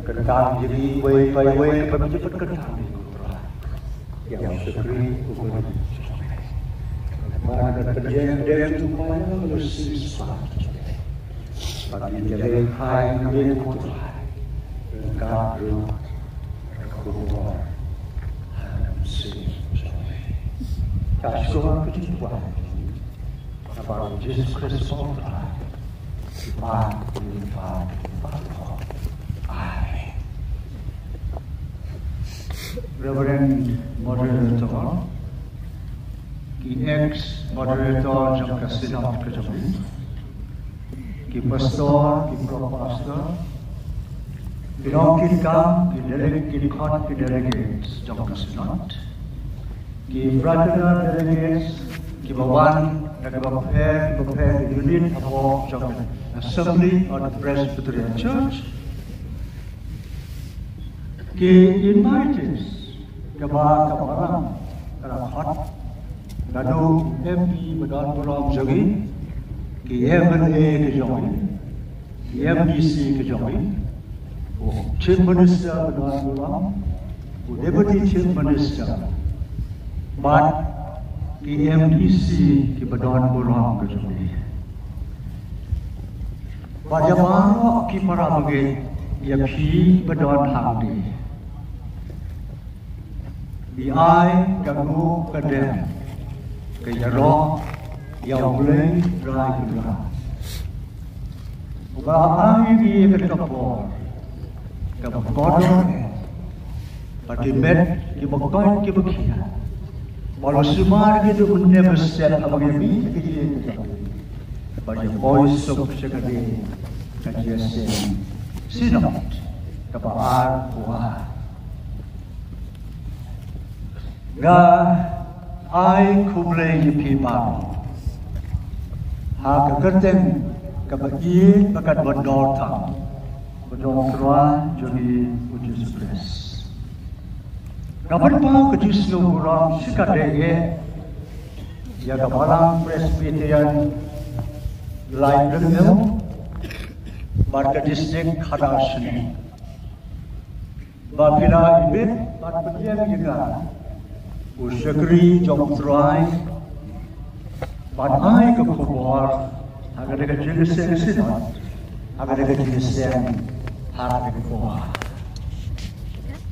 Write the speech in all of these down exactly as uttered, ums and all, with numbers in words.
Kyntang jong ngi iwei pa iwei kaba ngi ju pynkyntang ïa u Trai. Ïa u shakri u Trai. Ba ka pynjah dei tu pa ïa u Trai. Ba ngi ju leh hai ngi u Trai. Ka ru ka khubor. Amen. Ka shkor ka jingkwah. Namar Jesus Christ u Trai. Ba, ba, ba. Amen. Reverend Moderator, ki ex moderator jong ka Synod ka jong ngi, ki pastor, ki pro pastor, ki nongkitkam, ki delegate, ki khot, ki delegates jong ka Synod, ki fraternal delegates kiba wan na kiba pher kiba pher ki unit hapoh jong ka Assembly of the Presbyterian Church, ki invitees kiba ka Balang ka la khot, naduh MP ba don burom jong ngi, ki MLA ki jong ngi, ki MDC ki jong ngi, u Chief Minister ba don burom, u Deputy Chief Minister, bad ki MDC kiba don burom ki jong ngi. Bad ïa baroh ki para bangeit, ïa phi ba don hangne. Ngi ai ka nguh ka dem, ka ïaroh ïa U Blei Trai Kynrad, uba ai ïa ngi kata ka por kaba kordor, bad ki met kiba koit kiba khiah, ba la sumar ïa ngi da u nep ba stet haba ngi mih ha ka ïing ka jong ngi, bad ïa poi suk sha kane ka jingïaseng Synod kaba ar u ar. Nga ai khublei ïa phi baroh ha ka kyrteng kaba ïeit bad kaba dor tam ka jong U Trai jong ngi U Jisu Khrist. Nga pynpaw ka jingsngewburom shikatdei ïa ka Balang Presbyterian Lai Pyrshah bad ka district Khadar Shnong, ba phi la ibit bad pynïeng ïa nga, u shakri jong U Trai, ban ai ka khubor ha kane ka jingïaseng Synod, ha kane ka jingïaseng ha kane ka por.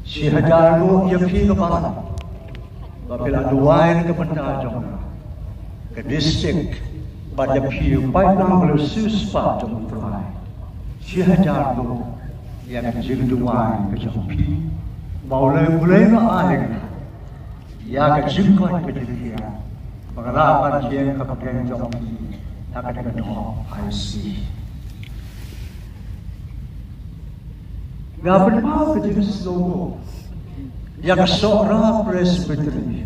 Shi hajar nguh ïa phi ka Balang ba phi la duwai na ka bynta jong ka district, bad ïa phi u paidlang ba la siewspah jong U Trai. Shi hajar nguh ïa ka jingduwai ka jong phi, ba U Blei, U Blei un ai ïa ka jingkoit ka jingkhiah ba ka lah ban ïeng ha ka pdeng jong phi ha ka dei ka doh IC. Nga pynpaw ka jingsngewbha ïa ka Sohra Presbytery,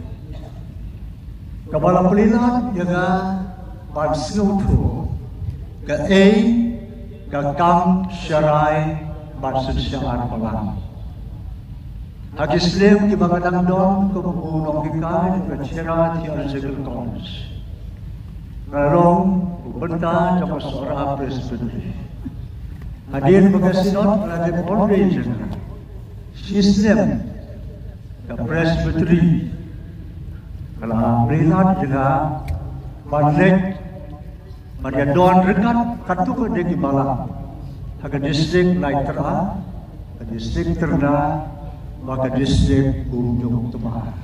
kaba la pynlong ïa nga ban sngewthuh kaei ka kam sharai bad synshar balang. Ha ki snem kiba nga dang don kum u nonghikai jong ka Cherra Theological College, nga long u bynta jong ka Sohra Presbytery. Hadien ba ka Synod ka la dep ordain ïa nga, shisnem ka Presbytery ka la pynlong ïa nga ban leit ban ïa don ryngkat katto katne ki balang ha ka district Laittyra, ka district Tyrna, bad ka district Umjung Tymar.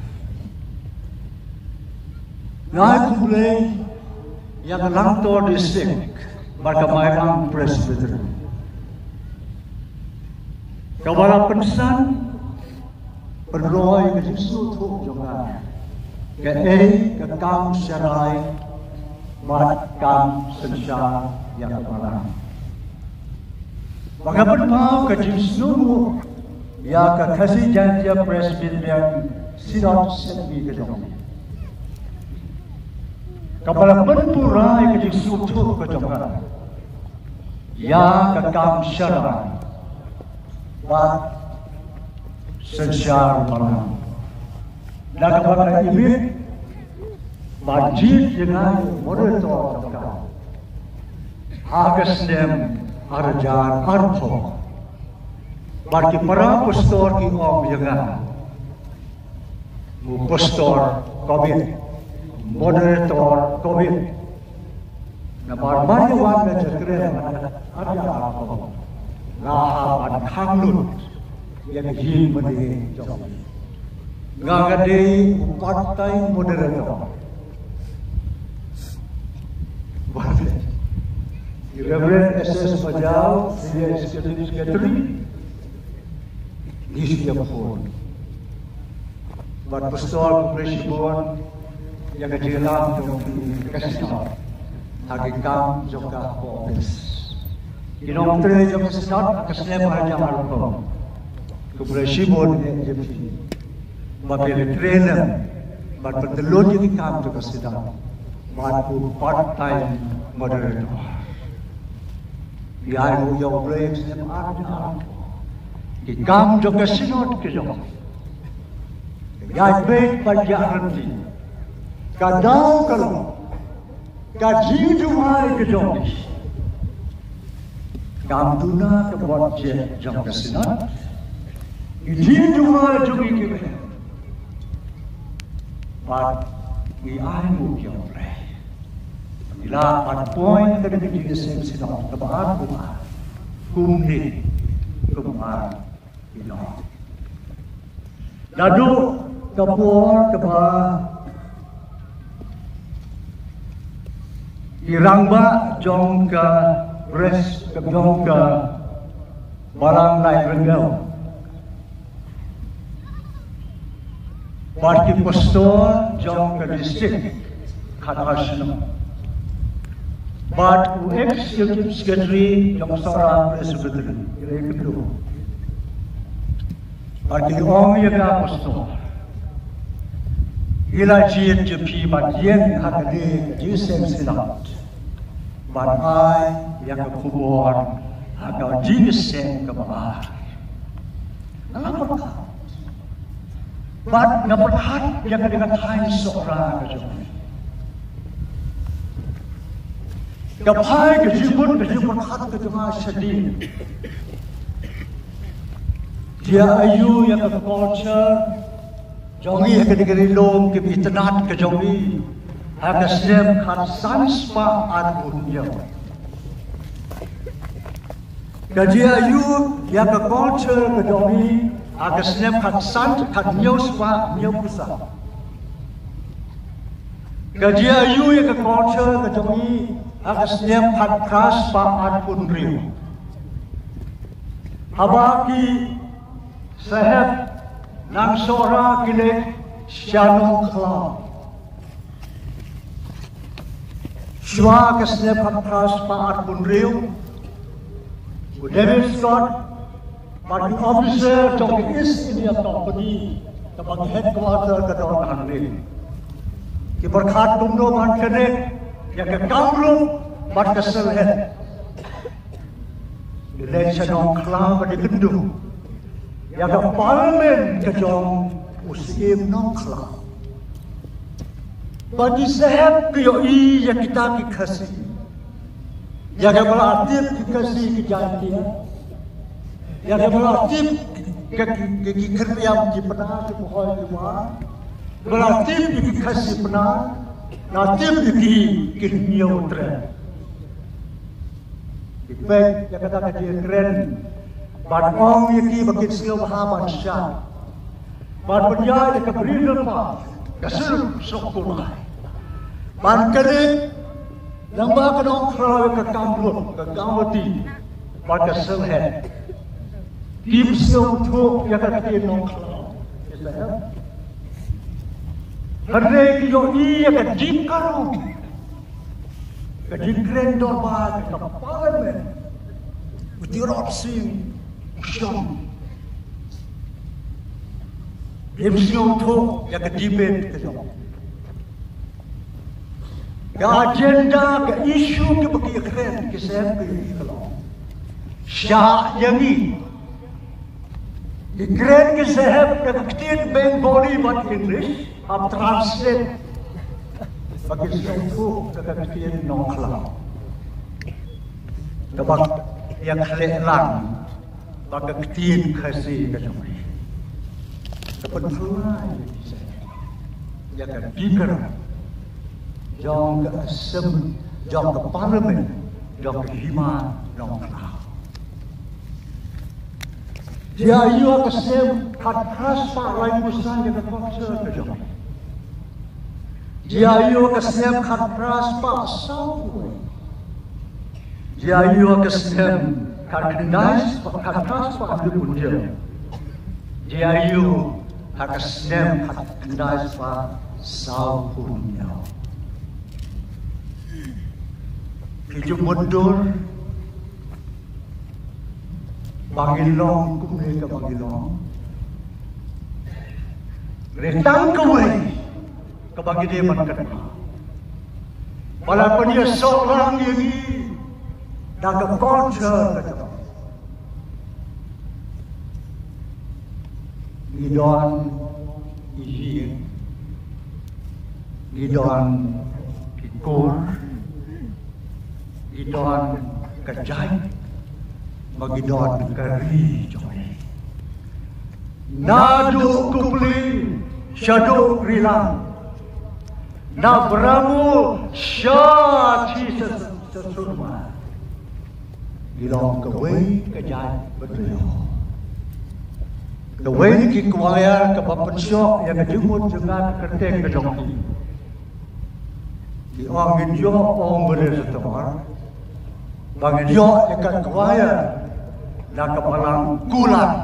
Nga ai khublei ïa ka Langtor District bad ka Mairang Presbytery, kaba la pynsan pynroi ka jingsngewthuh jong nga kaei ka kam sharai bad kam synshar ïa ka balang. Bad nga pynpaw ka jingsngewbha ïa ka Khasi Jaintia Presbyterian Synod Seng Kmie ka jong ngi, kaba la pynpura ïa ka jingsngewthuh ka jong nga ïa ka kam sharai bad synshar balang. Na kaba ka imit ban jied ïa nga ïa u moderator jong ka ha ka snem ar hajar arphew, Bad ki para pastor ki ong ïa nga, u pastor Covid, moderator Covid. Namar mar ïa wan na jingkren, ar ïa ar ko, nga hap ban khang lut ïa ka jingmane jong nga. Nga dei u part time moderator. Bad i Reverend S S Majaw, Senior Executive Secretary, ngi shu ïaphone. Bad pastor, khublei shibun ïa ka jingïalam jong phi ka Synod ha ki kam jong ka office. Ki nongtrei jong ka Synod ha ka snem ar hajar arphew, khublei shibun ïa phi ba phi la trei lem bad pyntlot ïa ki kam jong ka Synod bad u part time moderator. Ïa u ïa u Blei snem ar hajar arphew, ki kam jong ka Synod ka jong, ïa beit bad ïa rynti, ka daw ka long, ka jingduwai ka jong ngi. Kam duna ka budget jong ka Synod, ki jingduwai jong ngi ki rem. Bad ngi ai nguh ïa u Blei. Ngi lah ban poi ka dei ka jingïaseng Synod kaba ar kumne, kumne, kumne. Naduh ka por kaba ki rangbah jong ka pres, ka jong ka Balang Lai Ryngew, bad ki pastor jong ka district, khatar shnong, bad u executive secretary jong Sohra Presbytery, ki la ïakynduh bad ki ong ïa nga, pastor, ngi la jied jong phi ban ïeng ha kane ka jingïaseng Synod ban ai ïa ka khubor ha ka jingïaseng kaba ar. Nga la pyrkhat. Bad nga pyrkhat ïa ka dei ka thaiñ Sohra ka jong ngi. Ka phai ka jingmut ka jingpyrkhat ka jong nga shadien. Jia aiu ïa ka culture jong ngi ha ka dei ka ri lum ka itynnad ka jong ngi ha ka snem khatsan spah arphew hynñiew. Ka jia aiu ïa ka culture ka jong ngi ha ka snem khatsan, khathynñiew spah hynñiewphew san. Ka jia aiu ïa ka culture ka jong ngi ha ka snem khatphra spah arphew hynriew, haba ki sahep nang Sohra ki leit sha Nongkhlaw. Shuwa ka snem khatphra spah arphew hynriew, u David Scott bad ki officer jong ka East India Company, kaba ka headquarter ka don hangne, ki pyrkhat kumno ban connect ïa ka Kamrup bad ka Sylhet. Ki leit sha Nongkhlaw bad ki kynduh ïa ka parliament ka jong u Syiem Nongkhlaw. Bad ki sahep ki ïohi ïa kita ki Khasi, ïa kiba la tip ki Khasi ki Jaintia, ïa kiba la tip ki, ki, ki, ki Khynriam ki Pnar ki Bhoi ki War, kiba la tip ïa ki Khasi Pnar, la tip ïa ki, ki Hynñiewtrep. Ki peit ïa kata ka jingkren bad ong ïa ki ba kin sngewbha ban shad, ban pynïaid ïa ka bridle path, ka syriem sohkulai, ban connect lyngba ka Nongkhlaw ïa ka Kamrup, ka Guwahati bad ka Sylhet. Kim sngewthuh ïa ka ktien Nongkhlaw. Hynrei ki ïohi ïa ka jingkren, ka jingkren dorbar ka parliament, u Tirot Sing Shyam. Kim sngewthuh ïa ka debate ka jong, ka agenda, ka issue kiba ki kren ki sahep ki, ki long, shah ïa ngi. Ki kren ki sahep da ka ktien Bengali bad English, hap translate ba kin sngewthuh da ka ktien Nongkhlaw. Kaba ïa khleh lang Ba ka ktien Khasi ka jong ngi ka pynphylla ïa ka dikar jong ka assembly, jong ka parliament, jong ka hima jong ka. Jia ïa ka snem khatphra spah laiphew san ïa ka culture ka jong ngi. Jia ïa ka snem khatphra spah sawphew. Jia ïa ka snem khatkhyndai spah, khatphra spah hynriewphew hynriew. Jia ïa ka snem khatkhyndai spah sawphew hynñiew. Ki ju mutdur ba ngi long kumne kaba ngi long. Re tang kawei kaba ngi dei ban kynmaw. Ba la pynïasoh lang ïa ngi da ka culture ka jong ngi. Ngi don ki ïing, ngi don ki kur, ngi don ka jait, ba ngi don ka ri jong ngi. Naduh Kupling shaduh Rilang, na Bramo sha Jises sa surma. Ngi long kawei ka jait ba dei. Kawei ki kwaya kaba pynshoh ïa ka jingmut jingngeit ka kyrteng ka jong ki. Ki ong ngin ïoh, ong ba dei sa tymor, ba ngin ïoh ïa ka kwaya na ka balang Kulang.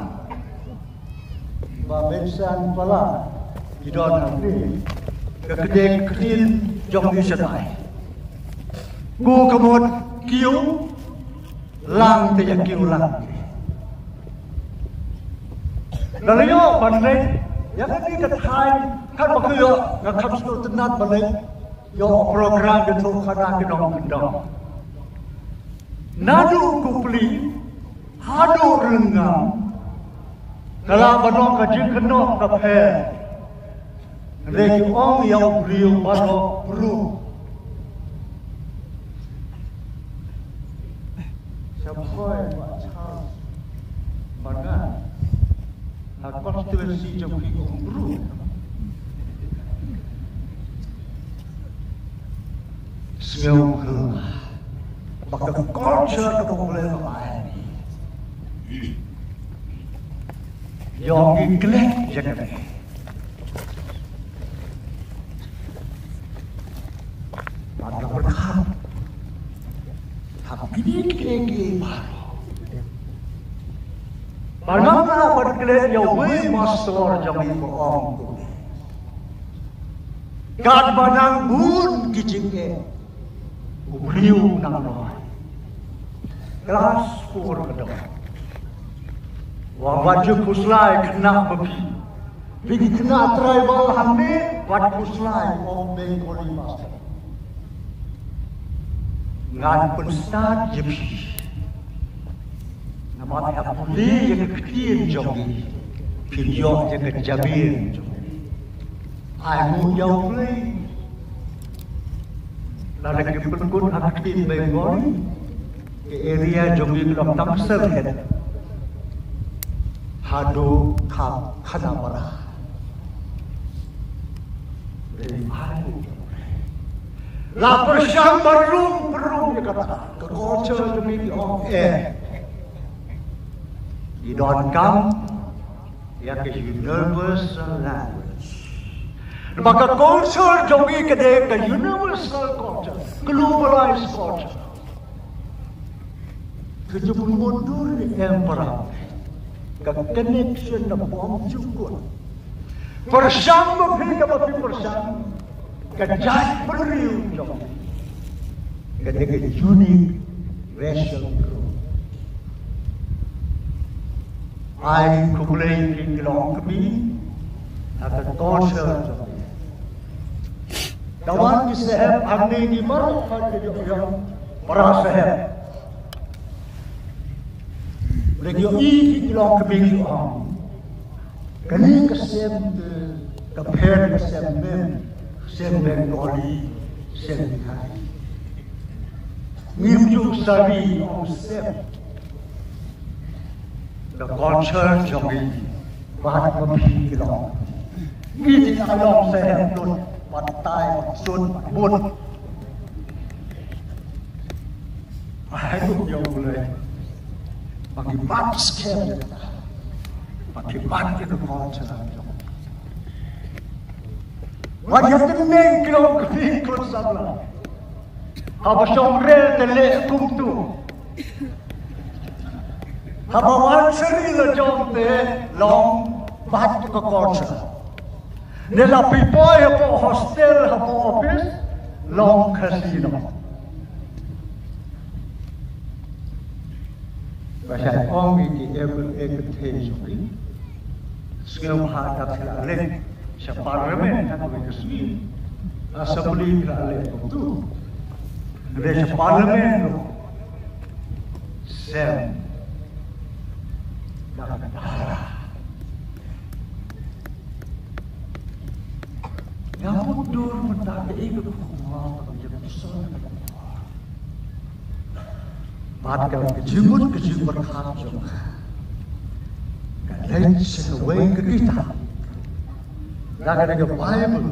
Ba Vincent Pala ki don hangne, ka kdeng ktien jong ngi shatai. Ku ka mut kiew lang te ïa kiew lang. Nga la ïoh ban leit ïa kane ka thaiñ, katba ka ïoh nga kham sngewtynnat ban leit ïoh program jong ka khana ki nongkyndong. Naduh Kupling haduh Rynngam, ka lah ban long ka jingkynnoh ka pher. Hynrei ki ong ïa u briew baroh briew. Sha phoi Bah Charles Marngar ha constituency jong ki ong briew. Sngew hynrei ba ka culture ka Blei ka ai. Ïong ngi klet ïa kane. Bad nga pyrkhat ha kine kiei kiei baroh, ba nga lah ban klet ïa uwei u mastor jong ngi ba ong kumne. Katba nang bun ki jingeh, u briew nang roi. Klas four ka dei. Wan wat ju khuslai khynnah ba phi, phi ki khynnah tribal hangne, wat khuslai, ong Bengali master. Ngan pynstad ïa phi. Namar ha pule ïa ka ktien jong ngi, phin ïoh ïa ka jabieng jong ngi. Ai nguh ïa U Blei. Lada ki pynkut ha ka ktien Bengali, ka area jong ngi ka long Tamsyrhet haduh Khap Khanapara. Dei ai nguh ïa U Blei. La pyrshang ban rung pynrung ïa kata, ka culture jong ngi ki ong eh. Ngi donkam ïa ka universal language. Namar ka culture jong ngi ka dei ka universal culture, globalized culture. Ka jingmut dur em para, ka connection na bym ju kut. Pyrshang ma phi kaba phi pyrshang, ka jaitbynriew jong ngi ka dei ka unique racial group. Ai khublei ïa ki longkmie ha ka culture jong ngi. Ka wan ki sahep hangne ngi baroh pat ka ïoh ïa para sahep. Lada ïohi ki longkmie ki ong, kane ka sem te ka pher ka sem mem, sem Bengali, sem Bihari. Ngim ju sari ong sem. Ka culture jong ngi, bad ma phi ki long. Ngi te ngi long seh hem lut, bad tai, bad sun, bad mut. Ai, kum jong u lei. Ba ngi bat skhem ïa kata. Ba ngi bat ïa ka culture jong ngi. Wat ïa tynning ki long ki khun samla. Haba shong rel te leh kumtu. Haba wan sha ri la jong te long bat ka culture. Ne la phi poi hapoh hostel, hapoh office, long Khasi noh. Ba shait ong ïa ki M L A kynthei jong ngi. Sngewbha da phi la leit sha parliament ha kawei ka sngi. Assembly phi la leit kumtu. Hynrei sha parliament ruh sem da ka dara. Nga mutdur mynta kaei ka khubor ba ngi ïa pynshong. Bad ka jingmut ka jingpyrkhat jong nga ka leit sha kawei ka kitab. Da kane ka Baibl.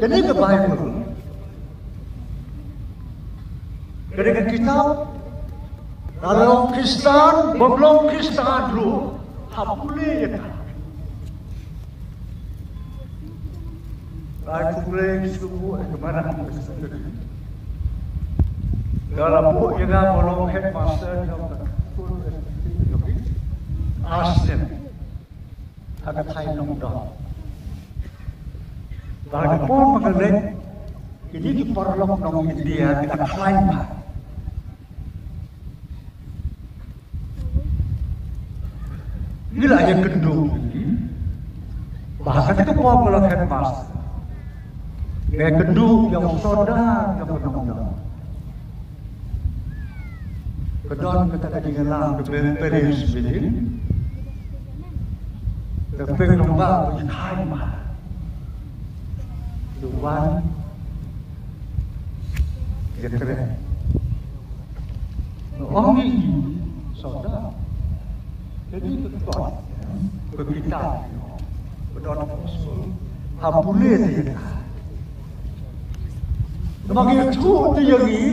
Kane ka Baibl. Kane ka kitab. Lada long Khristan, bym long Khristan ruh, hap pule ïa ka. Ai, khublei ïa ki sngewbha, eh, ka mana ka sngewbha. Ka la buh ïa nga ban long headmaster jong ka skul, eh, jong ki. Ar snem. Ha ka thaiñ Nongdong. Bad ka por ba nga leit, kine ki paralok nong India ki la khlaiñ bha. Ngi la ïakynduh ba ha kata ka por ba long headmaster, nga ïakynduh ïa u sordar jong ka Nongdong. Ka don kata ka jingïalang ka parents meeting. Ka pynlong ba u jingkhaiñ bha. Ka wan ïakren. Ong ïa i sordar, kane ka kot, ka kitab, ka don ha pule te ïa ka. Namar ngi ïathuh te ïa ngi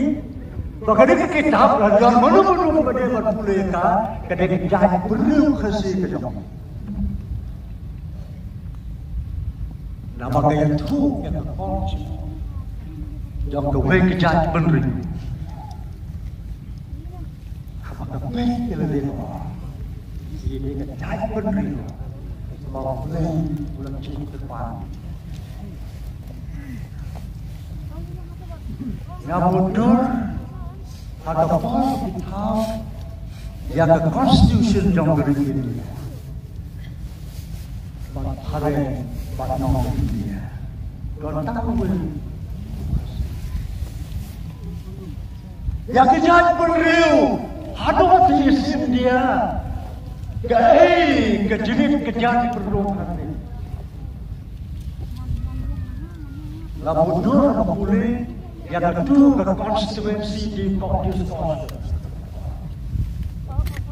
ba kane ka kitab, la don mano mano ba dei ban pule ïa ka, ka dei ka jaitbynriew Khasi ka jong. Namar ka ïathuh ïa ka culture jong kawei ka jaitbynriew. Haba ka peit ïa lade, ïa ka jaitbynriew ba U Blei u la jied kyrpang. Nga mutdur ha ka por ki thaw ïa ka constitution jong ka ri India. Bad phareng bad nong India. Don tang wei. Ïa ka jaitbynriew haduh te East India. Kaei ka jingit ka jaitbynriew hangne. La mutdur ha pule ïa katu ka constituency de Mawkyrwat.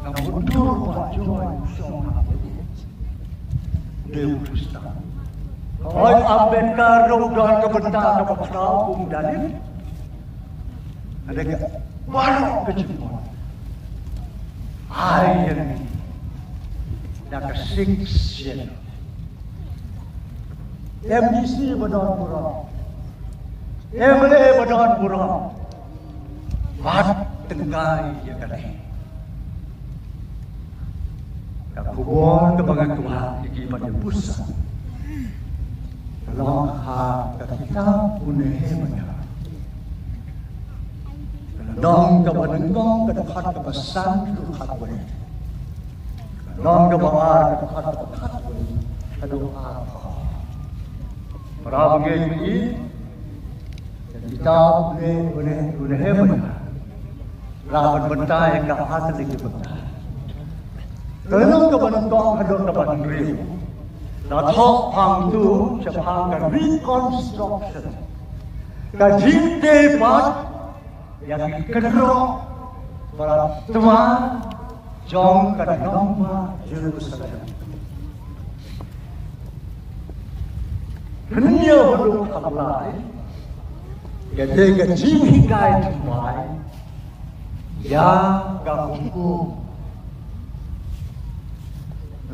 La mutdur ba Joy u shong ha pule. Dei u Khristan. Hooid, Ambedkar ruh don ka bynta kaba khraw kum Daniel. Hynrei ka baroh ka jingmut ai ïa ngi da ka Sixth Schedule. M D C ba don burom, M L A ba don burom, wat tyngkai ïa kane. Ka khubor kaba nga kwah ïa ki ban ïa puson ka long ha ka kitab u Nehemïah. Ka lynnong kaba nyngkong, ka dkhot kaba san haduh khatwei. Ka lynnong kaba ar, ka dkhot kaba khatwei haduh arphew. Para bangeit, ka kitab u Ne-, u Ne-, u Nehemïah la ban bynta ïa ka ha tylli ki bynta. Ka lynnong kaba nyngkong haduh kaba hynriew la thoh hangtu shaphang ka reconstruction, ka jingtei pat ïa ki kynroh ba la twa jong ka nongbah Jerusalem. Hynñiew haduh khatlai, ka dei ka jinghikai thymmai ïa ka hukum.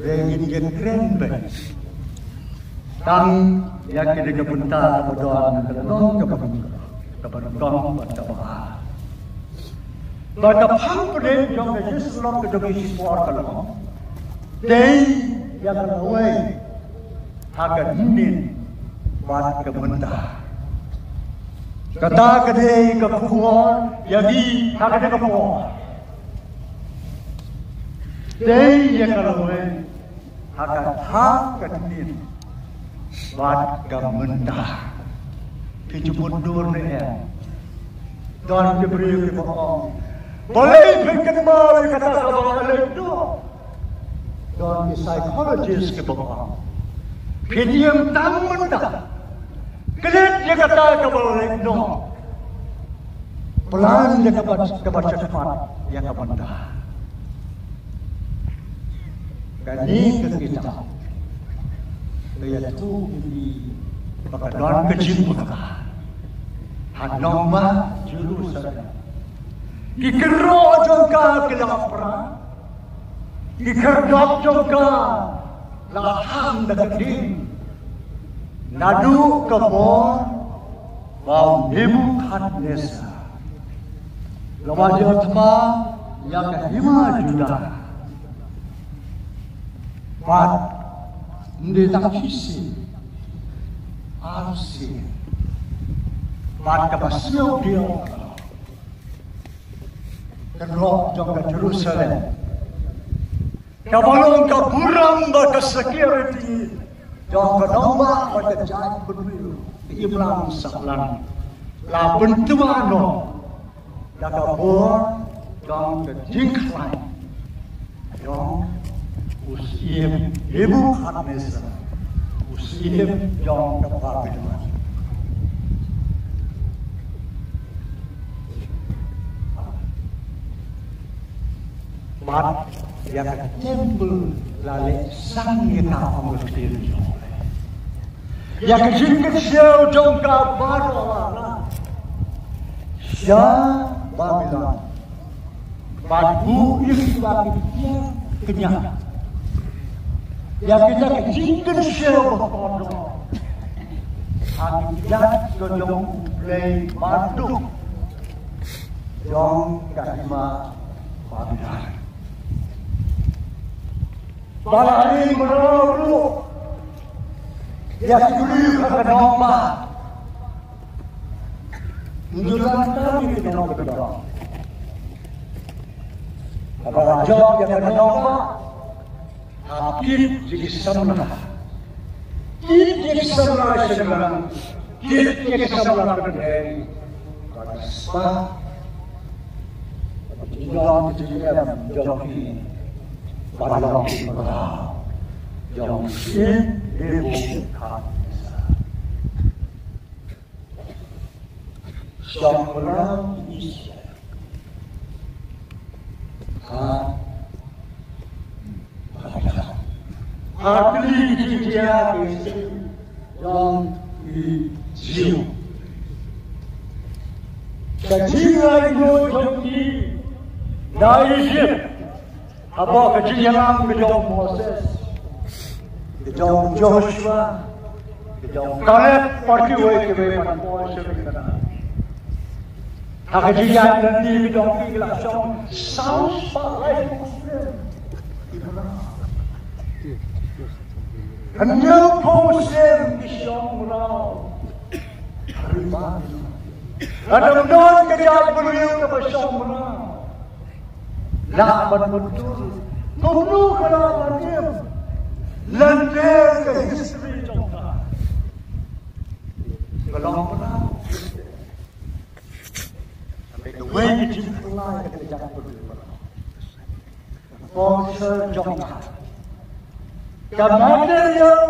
Re ngin kren beit tang ïa kane ka bynta kaba don, ka don kaba, kaba nyngkong bad kaba ar. Bad ka phang pdeng jong ka jingsyllok ka jong ki shipor ka long: Dei ïa ka lawei ha ka hynnin bad ka mynta. Kata ka dei ka khubor ïa ngi ha kane ka por. Dei ïa ka lawei ha ka, ha ka hynnin bad ka mynta. Phi ju mutdur ne em? Don ki briew kiba ong, balei phin kynmaw ïa kata kaba la leit noh? Don ki psychologist kiba ong, phin im tang mynta, klet ïa kata kaba la leit noh, plan ïa kaba, kaba shakhmat ïa ka mynta. Kane ka kitab ka ïathuh ïa ngi ba ka don ka jingmut ha nongbah Jerusalem. Ki kynroh jong ka ki la pra, ki khyrdop jong ka la thang da ka ding, naduh ka por ba u Nebukadnesar la wan ïa thma ïa ka hima Juda. Bad ym dei tang shisien, arsien. Bad kaba sngewdiaw, ka kynroh jong ka Jerusalem, kaba long ka burom bad ka security jong ka nongbah bad ka jaitbynriew, ka imlang sahlang, la pyntwa noh da ka bor jong ka jingkhlaiñ jong u syiem Nebukadnesar, u syiem jong ka Babilon. Bad ïa ka templ la leh sang ïa ka, ong ka ktien jong U Blei, ïa ka jingkynshew jong ka baroh, sha Babilon. Bad buh ïa kita ki kñia, ïa kita ki jingkynshew bakordor ha ki kjat ka jong U Blei baduk jong ka hima Babilon. Ba la ring mraw ruh ïa ki briew ha ka nongbah. Ngi ju don tam ïa ki nongkyndong. Haba la jop ïa ka nongbah, ha kit ïa ki samla. Kit ïa ki samla sha nong, kit ïa ki samla kynthei. Bad spah, bad ki jingdon ki jingem jong ki, bad long ki mraw jong u syiem Nebukadnesar. Shong mraw Israel. Ha, ha, ha, ha, jong ki Jiw. Ka jinglait noh jong ki na Ijipt. Haba ka jingïalam ka jong u Moses, ka jong u Joshua, ka jong u Kaleb, bad kiwei kiwei ban poi sha ri Kanaan. Ha ka jingïaid lynti ka jong ki, ki la shong saw spah laiphew snem. Hynñiewphew snem ki shong mraw. Hynrei ym don ka jaitbynriew kaba shong mraw. Lah ban mynta kumno ka lah ban im lane ka history jong ka ka long mraw. Hynrei kawei ka jingpyllait ka jong ka culture jong ka, ka material,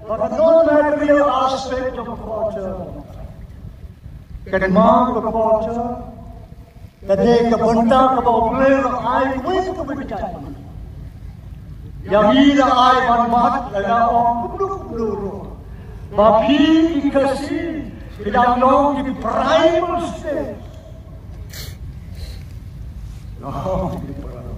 ka non-material aspect jong ka culture. Kynmaw ka culture Kane ka bynta kaba U Blei u la ai kawei ka bynta. Ïa ngi la ai ban bat, la ong kumno kumno ruh ba phi ki Khasi phi dang long ki primal state. Long ki primal